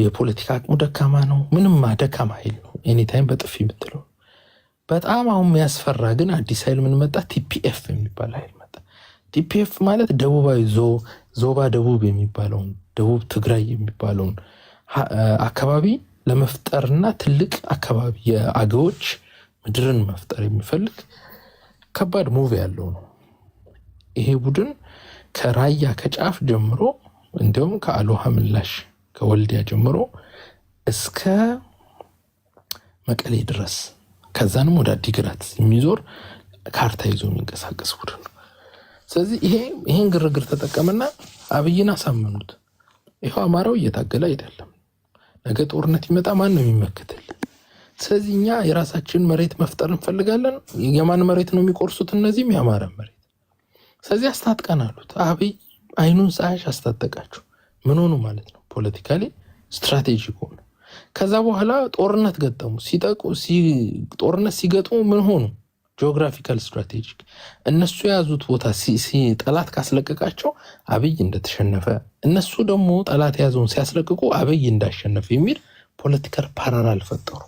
የፖለቲካ አቅሙ ደካማ ነው። ምንም ደካማ ኃይል ነው። Anytime በጥፊ የምትለው። በጣም አሁን የሚያስፈራ ግን አዲስ ኃይል ምን መጣ? TPF የሚባል ኃይል መጣ። TPF ማለት ደቡባዊ ዞባ ደቡብ የሚባለውን፣ ደቡብ ትግራይ የሚባለውን አካባቢ ለመፍጠርና ትልቅ አካባቢ የአገዎች ምድርን መፍጠር የሚፈልግ ከባድ move ያለው ነው። ይሄ ቡድን ከራያ ከጫፍ ጀምሮ፣ እንዲሁም ከአሎሃ ምላሽ ከወልዲያ ጀምሮ እስከ መቀሌ ድረስ፣ ከዛንም ወደ አዲግራት የሚዞር ካርታ ይዞ የሚንቀሳቀስ ቡድን ነው። ስለዚህ ይሄን ግርግር ተጠቀምና አብይን አሳመኑት። ይኸው አማራው እየታገለ አይደለም። ነገ ጦርነት ይመጣ ማን ነው የሚመክትል? ስለዚህ እኛ የራሳችን መሬት መፍጠር እንፈልጋለን። የማን መሬት ነው የሚቆርሱት? እነዚህም የአማራ መሬት። ስለዚህ አስታጥቀን አሉት። አብይ አይኑን ሳያሽ አስታጠቃቸው። ምን ሆኑ ማለት ነው? Politically strategic ሆኑ። ከዛ በኋላ ጦርነት ገጠሙ። ሲጠቁ ጦርነት ሲገጥሙ ምን ሆኑ? Geographical strategic። እነሱ የያዙት ቦታ ጠላት ካስለቀቃቸው አብይ እንደተሸነፈ፣ እነሱ ደግሞ ጠላት የያዘውን ሲያስለቅቁ አብይ እንዳሸነፈ የሚል political parallel ፈጠሩ።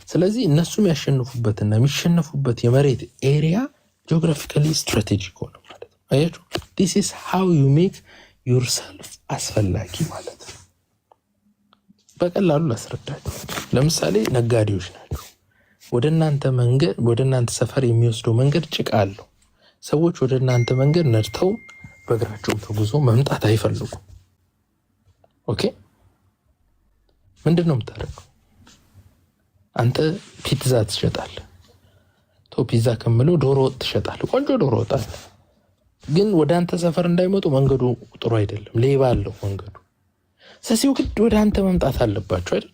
ስለዚህ እነሱ የሚያሸንፉበትና የሚሸነፉበት የመሬት area geographically strategic ሆነ ማለት ነው። አያችሁ፣ this is how you make yourself አስፈላጊ ማለት ነው። በቀላሉ ላስረዳችሁ። ለምሳሌ ነጋዴዎች ናቸው። ወደ እናንተ መንገድ፣ ወደ እናንተ ሰፈር የሚወስደው መንገድ ጭቃ አለው። ሰዎች ወደ እናንተ መንገድ ነድተው በእግራቸውም ተጉዞ መምጣት አይፈልጉም። Okay፣ ምንድን ነው የምታደርገው? አንተ ፒዛ ትሸጣለህ። ፒዛ ከምለው ዶሮ ወጥ ትሸጣለህ። ቆንጆ ዶሮ ወጥ አለ። ግን ወደ አንተ ሰፈር እንዳይመጡ መንገዱ ጥሩ አይደለም፣ ሌባ አለው መንገዱ። ስለዚህ ግድ ወደ አንተ መምጣት አለባቸው አይደል?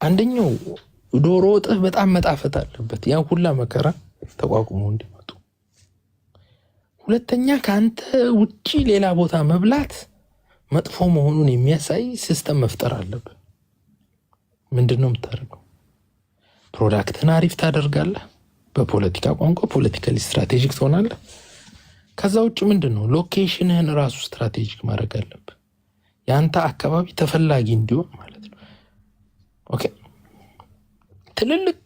አንደኛው ዶሮ ወጥህ በጣም መጣፈጥ አለበት፣ ያን ሁላ መከራ ተቋቁሞ እንዲመጡ። ሁለተኛ ከአንተ ውጪ ሌላ ቦታ መብላት መጥፎ መሆኑን የሚያሳይ system መፍጠር አለብን። ምንድን ነው የምታደርገው? Product ን አሪፍ ታደርጋለህ። በፖለቲካ ቋንቋ politically strategic ትሆናለህ። ከዛ ውጭ ምንድን ነው፣ location ህን ራሱ strategic ማድረግ አለብህ። የአንተ አካባቢ ተፈላጊ እንዲሆን ማለት ነው። Okay፣ ትልልቅ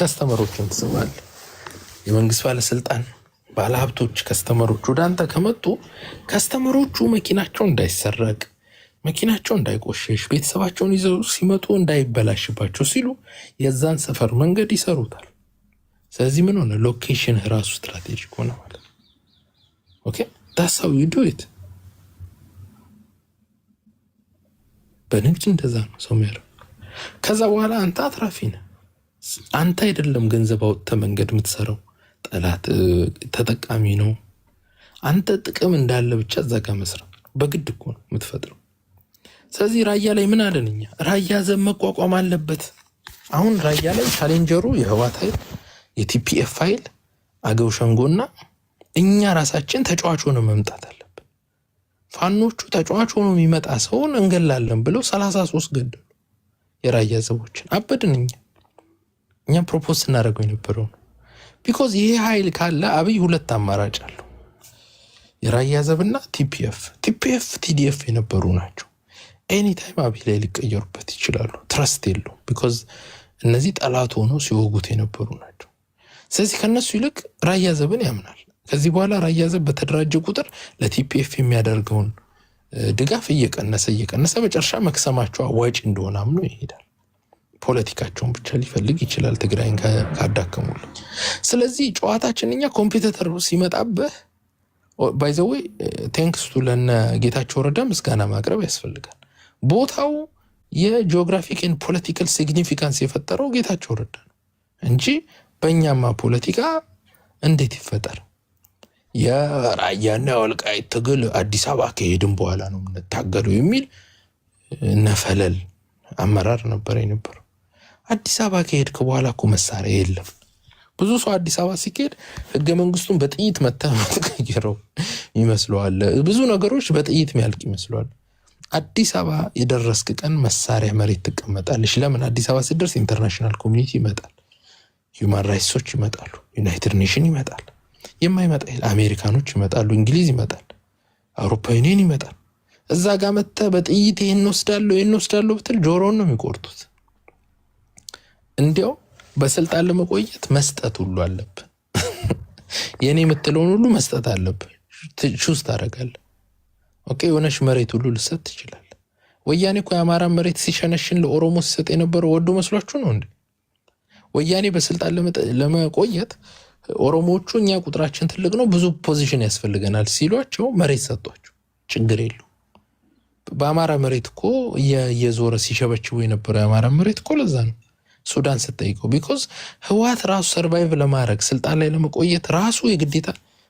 customer ኦችን ትስባለህ። የመንግስት ባለስልጣን፣ ባለሀብቶች፣ customer ኦች ወደ አንተ ከመጡ customer ኦቹ መኪናቸው እንዳይሰረቅ፣ መኪናቸው እንዳይቆሸሽ፣ ቤተሰባቸውን ይዘው ሲመጡ እንዳይበላሽባቸው ሲሉ የዛን ሰፈር መንገድ ይሰሩታል። ስለዚህ ምን ሆነ? Location ራሱ strategic ሆነ ማለት ነው። Okay, that's how you do it። በንግድ እንደዛ ነው ሰው የሚያደርገው። ከዛ በኋላ አንተ አትራፊ ነህ። አንተ አይደለም ገንዘብ አውጥተህ መንገድ የምትሰራው፣ ጠላት ተጠቃሚ ነው። አንተ ጥቅም እንዳለ ብቻ እዛ ጋ መስራት በግድ እኮ ነው የምትፈጥረው። ስለዚህ ራያ ላይ ምን አለን እኛ? ራያ ዘብ መቋቋም አለበት። አሁን ራያ ላይ challenger ኡ የህወሓት ኃይል፣ የ TPF ኃይል፣ አገው ሸንጎና እኛ ራሳችን ተጫዋች ሆነ መምጣት አለብን። ፋኖቹ ተጫዋች ሆኖ የሚመጣ ሰውን እንገላለን ብለው 33 ገደሉ የራያ ዘቦችን። አበድን እኛ። እኛም propose ስናደርገው የነበረው ነው። Because ይሄ ኃይል ካለ አብይ ሁለት አማራጭ አለው፣ የራያ ዘብና TPF። TPF TDF የነበሩ ናቸው። Anytime አብይ ላይ ሊቀየሩበት ይችላሉ። Trust የለውም። Because እነዚህ ጠላት ሆኖ ሲወጉት የነበሩ ናቸው። ስለዚህ ከነሱ ይልቅ ራያ ዘብን ያምናል። ከዚህ በኋላ ራያ ዘብ በተደራጀ ቁጥር ለ TPF የሚያደርገውን ድጋፍ እየቀነሰ እየቀነሰ መጨረሻ መክሰማቸው አዋጭ እንደሆነ አምኖ ይሄዳል። ፖለቲካቸውን ብቻ ሊፈልግ ይችላል ትግራይን ካዳከሙልኝ። ስለዚህ ጨዋታችን እኛ competitor ሲመጣብህ፣ by the way, thanks to ለነ ጌታቸው ረዳ ምስጋና ማቅረብ ያስፈልጋል። ቦታው የ geographic and political significance የፈጠረው ጌታቸው ረዳ ነው እንጂ በእኛማ ፖለቲካ እንዴት ይፈጠር? የራያና የወልቃይት ትግል አዲስ አበባ ከሄድን በኋላ ነው የምንታገለው የሚል ነፈለል አመራር ነበር የነበረው። አዲስ አበባ ከሄድክ በኋላ እኮ መሳሪያ የለም። ብዙ ሰው አዲስ አበባ ሲካሄድ ህገ መንግስቱን በጥይት መተህ የምትቀይረው ይመስለዋል። ብዙ ነገሮች በጥይት የሚያልቅ ይመስለዋል። አዲስ አበባ የደረስክ ቀን መሳሪያ መሬት ትቀመጣለች። ለምን? አዲስ አበባ ስትደርስ international community ይመጣል፣ human rights ኦች ይመጣሉ፣ United Nation ይመጣል። የማይመጣ አሜሪካኖች ይመጣሉ፣ እንግሊዝ ይመጣል፣ አውሮፓ ዩኒየን ይመጣል። እዛ ጋር መጥተህ በጥይት ይህን ወስዳለሁ ይህን ወስዳለሁ ብትል ጆሮን ነው የሚቆርጡት። እንዲያው በስልጣን ለመቆየት መስጠት ሁሉ አለብህ። የእኔ የምትለውን ሁሉ መስጠት አለብህ። Choose ታደርጋለህ። Okay፣ የሆነች መሬት ሁሉ ልሰጥ ትችላለህ። ወያኔ እኮ የአማራ መሬት ሲሸነሽን ለኦሮሞ ሲሰጥ የነበረው ወዶ መስሏችሁ ነው እንዴ? ወያኔ በስልጣን ለመቆየት ኦሮሞዎቹ እኛ ቁጥራችን ትልቅ ነው፣ ብዙ position ያስፈልገናል ሲሏቸው መሬት ሰጧቸው። ችግር የለው። በአማራ መሬት እኮ እየዞረ ሲሸበችቡ የነበረው የአማራ መሬት እኮ ለዛ ነው። ሱዳን ስትጠይቀው because ህወሓት ራሱ survive ለማድረግ፣ ስልጣን ላይ ለመቆየት ራሱ የግዴታ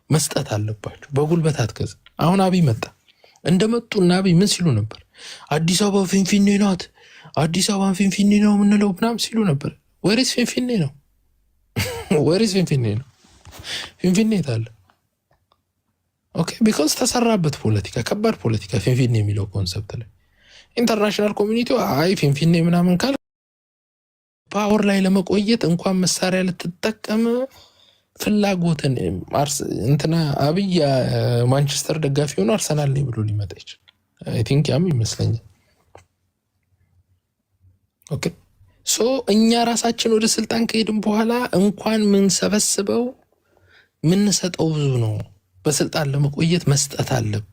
መስጠት አለባቸው። በጉልበት አትገዛ። አሁን አብይ መጣ። እንደመጡ እና አብይ ምን ሲሉ ነበር? አዲስ አበባ ፊንፊኔ ናት፣ አዲስ አበባን ፊንፊኔ ነው የምንለው ምናምን ሲሉ ነበር። Where is ፊንፊኔ ነው? Where is ፊንፊኔ ነው? ፊንፊኔ የት አለ? Okay፣ because ተሰራበት ፖለቲካ፣ ከባድ ፖለቲካ ፊንፊኔ የሚለው concept ላይ። International community አይ ፊንፊኔ ምናምን ካል power ላይ ለመቆየት እንኳን መሳሪያ ልትጠቀም ፍላጎትን እንትና አብይ ማንቸስተር ደጋፊ ሆኖ አርሰናል ላይ ብሎ ሊመጣ ይችላል። I think ያም ይመስለኛል። Okay፣ so እኛ ራሳችን ወደ ስልጣን ከሄድን በኋላ እንኳን ምንሰበስበው ምንሰጠው ብዙ ነው። በስልጣን ለመቆየት መስጠት አለብ፣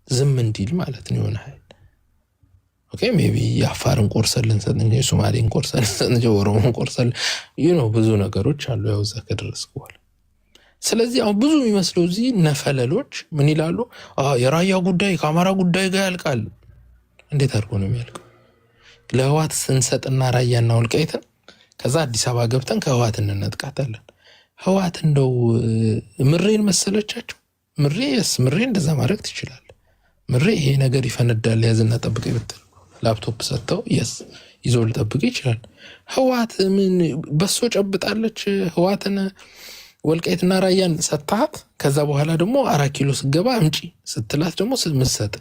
ዝም እንዲል ማለት ነው የሆነ ኃይል። Okay፣ maybe የአፋርን ቆርሰን ልንሰጥ እንጂ፣ የሶማሌን ቆርሰን ልንሰጥ እንጂ፣ ኦሮሞን ቆርሰን ብዙ ነገሮች አሉ። ያው እዛ ከደረስክ በኋላ፣ ስለዚህ አሁን ብዙ የሚመስለው እዚህ ነፈለሎች ምን ይላሉ? የራያ ጉዳይ ከአማራ ጉዳይ ጋር ያልቃል። እንዴት አድርጎ ነው የሚያልቀው? ለህወሓት ስንሰጥና ራያና ወልቃይትን ከዛ አዲስ አበባ ገብተን ከህወሓት እንነጥቃታለን። ህወሓት እንደው ምሬን መሰለቻቸው። ምሬ፣ yes፣ ምሬ እንደዛ ማድረግ ትችላል። ምሬ ይሄ ነገር ይፈነዳል ያዝና ጠብቅ ብትል ላፕቶፕ ሰጥተው፣ yes፣ ይዞ ሊጠብቅ ይችላል። ህወሓት ምን በሶ ጨብጣለች? ህወሓትን ወልቃይትና ራያን ሰጥታት ከዛ በኋላ ደግሞ 4 ኪሎ ስገባ አምጪ ስትላት ደግሞ ምሰጥ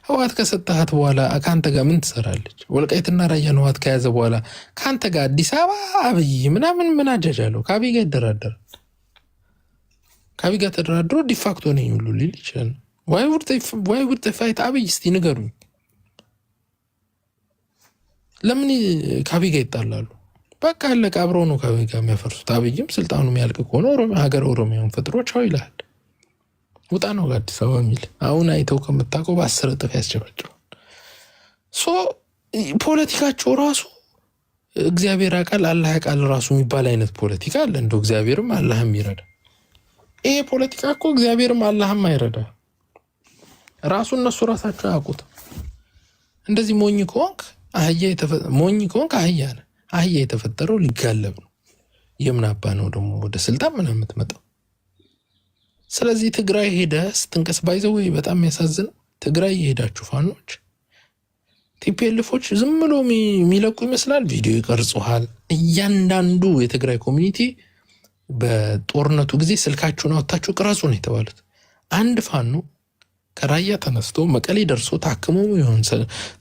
ህወሓት ከሰጠሃት በኋላ ከአንተ ጋር ምን ትሰራለች? ወልቃይትና ራያን ህወሓት ከያዘ በኋላ ከአንተ ጋር አዲስ አበባ አብይ ምናምን ምን አጃጃለሁ? ከአብይ ጋር ይደራደራል። ከአብይ ጋር ተደራድሮ de facto ነኝ ሁሉ ሊል ይችላል። Why would fight አብይ? እስቲ ንገሩኝ። ለምን ከአብይ ጋር ይጣላሉ? በቃ አለቀ። አብረው ነው ከአብይ ጋር የሚያፈርሱት። አብይም ስልጣኑ የሚያልቅ ከሆነ ሀገር ኦሮሚያን ፈጥሮ ቻው ይልሃል። ውጣ ነው አዲስ አበባ የሚል፣ አሁን አይተው ከምታውቀው በ10 እጥፍ ያስጨበጭባል። So ፖለቲካቸው ራሱ እግዚአብሔር ያውቃል አላህ ያውቃል ራሱ የሚባል አይነት ፖለቲካ አለ። እንደው እግዚአብሔርም አላህም ይረዳ። ይሄ ፖለቲካ እኮ እግዚአብሔርም አላህም አይረዳ። ራሱ እነሱ ራሳቸው አያውቁትም። እንደዚህ ሞኝ ከሆንክ አህያ ነህ። አህያ የተፈጠረው ሊጋለብ ነው። የምን አባ ነው ደግሞ ወደ ስልጣን ምናምን የምትመጣው? ስለዚህ ትግራይ ሄደህ ስትንቀስ፣ by the way፣ በጣም የሚያሳዝነው ትግራይ የሄዳችሁ ፋኖች TPLF ኦች ዝም ብሎ የሚለቁ ይመስላል። ቪዲዮ ይቀርጹሃል። እያንዳንዱ የትግራይ community በጦርነቱ ጊዜ ስልካችሁን አወጣችሁ ቅረጹ ነው የተባሉት። አንድ ፋኖ ከራያ ተነስቶ መቀሌ ደርሶ ታክሞም ይሁን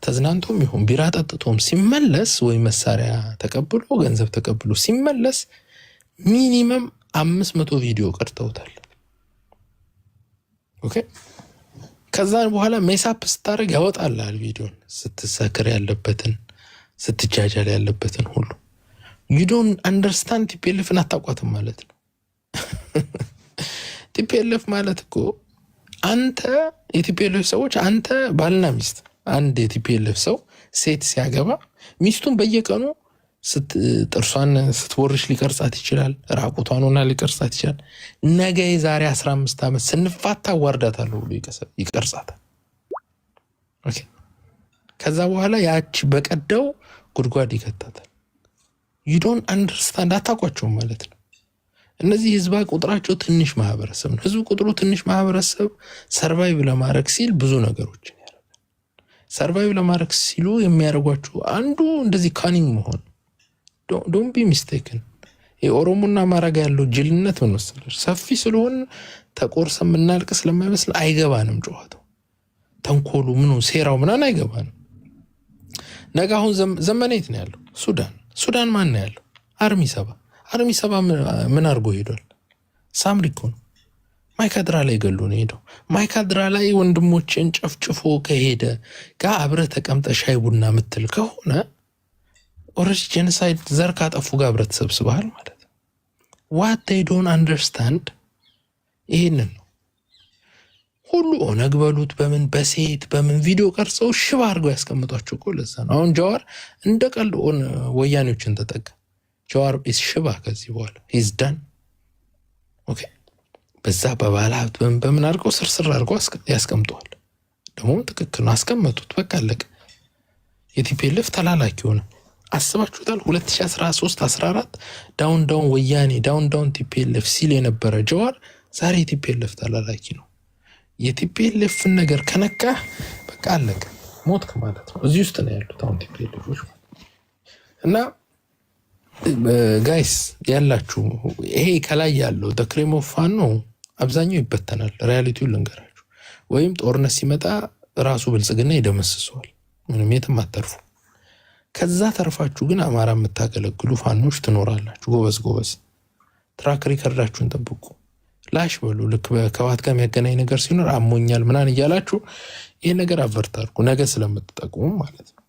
ተዝናንቶም ይሁን ቢራ ጠጥቶም ሲመለስ ወይ መሳሪያ ተቀብሎ ገንዘብ ተቀብሎ ሲመለስ minimum 500 ቪዲዮ ቀርተውታል። Okay፣ ከዛ በኋላ mess up ስታደርግ ያወጣልሃል ቪዲዮን፣ ስትሰክር ያለበትን፣ ስትጃጃል ያለበትን ሁሉ። You don't understand፣ TPLF ን አታውቋትም ማለት ነው። TPLF ማለት እኮ አንተ የ TPLF ሰዎች፣ አንተ ባልና ሚስት፣ አንድ የ TPLF ሰው ሴት ሲያገባ ሚስቱን በየቀኑ ጥርሷን ስትቦርሽ ሊቀርጻት ይችላል። ራቁቷን ሆና ሊቀርጻት ይችላል። ነገ የዛሬ 15 ዓመት ስንፋታ አዋርዳታለሁ ብሎ ይቀርጻታል። ከዛ በኋላ ያቺ በቀደው ጉድጓድ ይከታታል። You don't understand፣ አታውቋቸውም ማለት ነው። እነዚህ ህዝባ ቁጥራቸው ትንሽ ማህበረሰብ ነው። ህዝብ ቁጥሩ ትንሽ ማህበረሰብ survive ለማድረግ ሲል ብዙ ነገሮችን ያደርጋል። Survive ለማድረግ ሲሉ የሚያደርጓቸው አንዱ እንደዚህ cunning መሆን። Don't be mistaken። የኦሮሞና አማራ ጋ ያለው ጅልነት ምን መሰለሽ፣ ሰፊ ስለሆን ተቆርሰ የምናልቅ ስለማይመስል አይገባንም። ጨዋታው፣ ተንኮሉ፣ ምኑ፣ ሴራው ምናምን አይገባንም። ነገ አሁን ዘመነ የት ነው ያለው? ሱዳን። ሱዳን ማን ነው ያለው? Army 70። Army 70 ምን አድርጎ ሄዷል? ሳምሪ እኮ ነው። ማይካድራ ላይ ገሎ ነው ሄደው። ማይካድራ ላይ ወንድሞችን ጨፍጭፎ ከሄደ ጋር አብረህ ተቀምጠህ ሻይ ቡና ምትል ከሆነ already genocide ዘር ካጠፉ ጋር አብረህ ተሰብስበሃል ማለት ነው። What they don't understand ይሄንን ነው። ሁሉ ኦነግ በሉት በምን በሴት በምን ቪዲዮ ቀርጸው ሽባ አድርገው ያስቀምጧቸው እኮ ለዛ ነው። አሁን ጀዋር እንደ ቀልድ ወያኔዎችን ተጠጋ። ጀዋር is ሽባ፣ ከዚህ በኋላ he's done, okay። በዛ በባለ ሀብት በምን በምን አድርገው ስርስር አድርገው ያስቀምጠዋል። ደግሞ ትክክል ነው፣ አስቀመጡት። በቃ አለቀ። የ TPLF ተላላኪ ሆነ። አስባችሁታል? 2013 14 down down ወያኔ፣ down down TPLF ሲል የነበረ ጀዋር ዛሬ የ TPLF ተላላኪ ነው። የ TPLF ን ነገር ከነካህ በቃ አለቀ፣ ሞትክ ማለት ነው። እዚህ ውስጥ ነው ያሉት አሁን TPLF ኦች እና guys ያላችሁ ይሄ ከላይ ያለው cream of ፋኖ አብዛኛው ይበተናል። Reality ውን ልንገራችሁ። ወይም ጦርነት ሲመጣ ራሱ ብልጽግና ይደመስሰዋል። ምንም የትም አተርፉ። ከዛ ተርፋችሁ ግን አማራ የምታገለግሉ ፋኖች ትኖራላችሁ። ጎበዝ ጎበዝ፣ track record ኣችሁን ጠብቁ። ላሽ በሉ። ልክ ከህወሓት ጋር የሚያገናኝ ነገር ሲኖር አሞኛል ምናን እያላችሁ ይህን ነገር avert አድርጉ፣ ነገ ስለምትጠቅሙ ማለት ነው።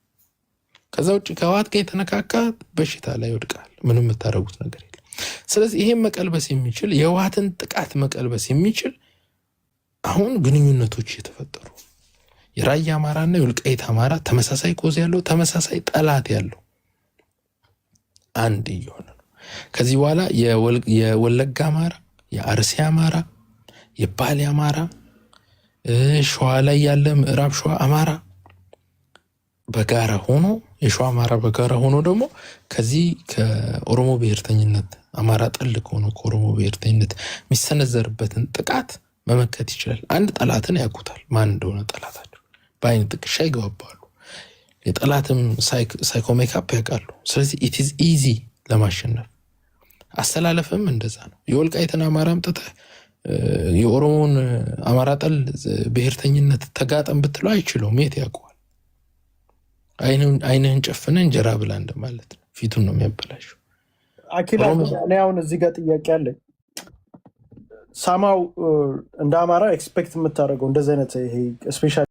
ከዛ ውጭ ከህወሓት ጋር የተነካካ በሽታ ላይ ይወድቃል። ምንም የምታደርጉት ነገር የለም። ስለዚህ ይሄን መቀልበስ የሚችል፣ የህወሓትን ጥቃት መቀልበስ የሚችል አሁን ግንኙነቶች እየተፈጠሩ፣ የራያ አማራና የወልቃይት አማራ ተመሳሳይ cause ያለው፣ ተመሳሳይ ጠላት ያለው አንድ እየሆነ ነው። ከዚህ በኋላ የወለጋ አማራ፣ የአርሲ አማራ፣ የባሌ አማራ፣ ሸዋ ላይ ያለ ምዕራብ ሸዋ አማራ በጋራ ሆኖ፣ የሸዋ አማራ በጋራ ሆኖ ደግሞ ከዚህ ከኦሮሞ ብሔርተኝነት፣ አማራ ጠል ከሆነ ከኦሮሞ ብሔርተኝነት የሚሰነዘርበትን ጥቃት መመከት ይችላል። አንድ ጠላትን ያውቁታል፣ ማን እንደሆነ ጠላታቸው በአይን ጥቅሻ ይግባባሉ። የጠላትም psycho makeup ያውቃሉ። ስለዚህ it is easy ለማሸነፍ። አሰላለፍም እንደዛ ነው። የወልቃይትን አማራ አምጥተህ የኦሮሞን አማራ ጠል ብሔርተኝነት ተጋጠም ብትለው አይችለውም። የት ያውቀዋል? አይንህን ጨፍነህ እንጀራ ብላ እንደማለት ነው። ፊቱን ነው የሚያበላሸው። አኪላ፣ እኔ አሁን እዚህ ጋር ጥያቄ አለኝ። Somehow እንደ አማራ expect የምታደርገው እንደዚህ አይነት ይሄ special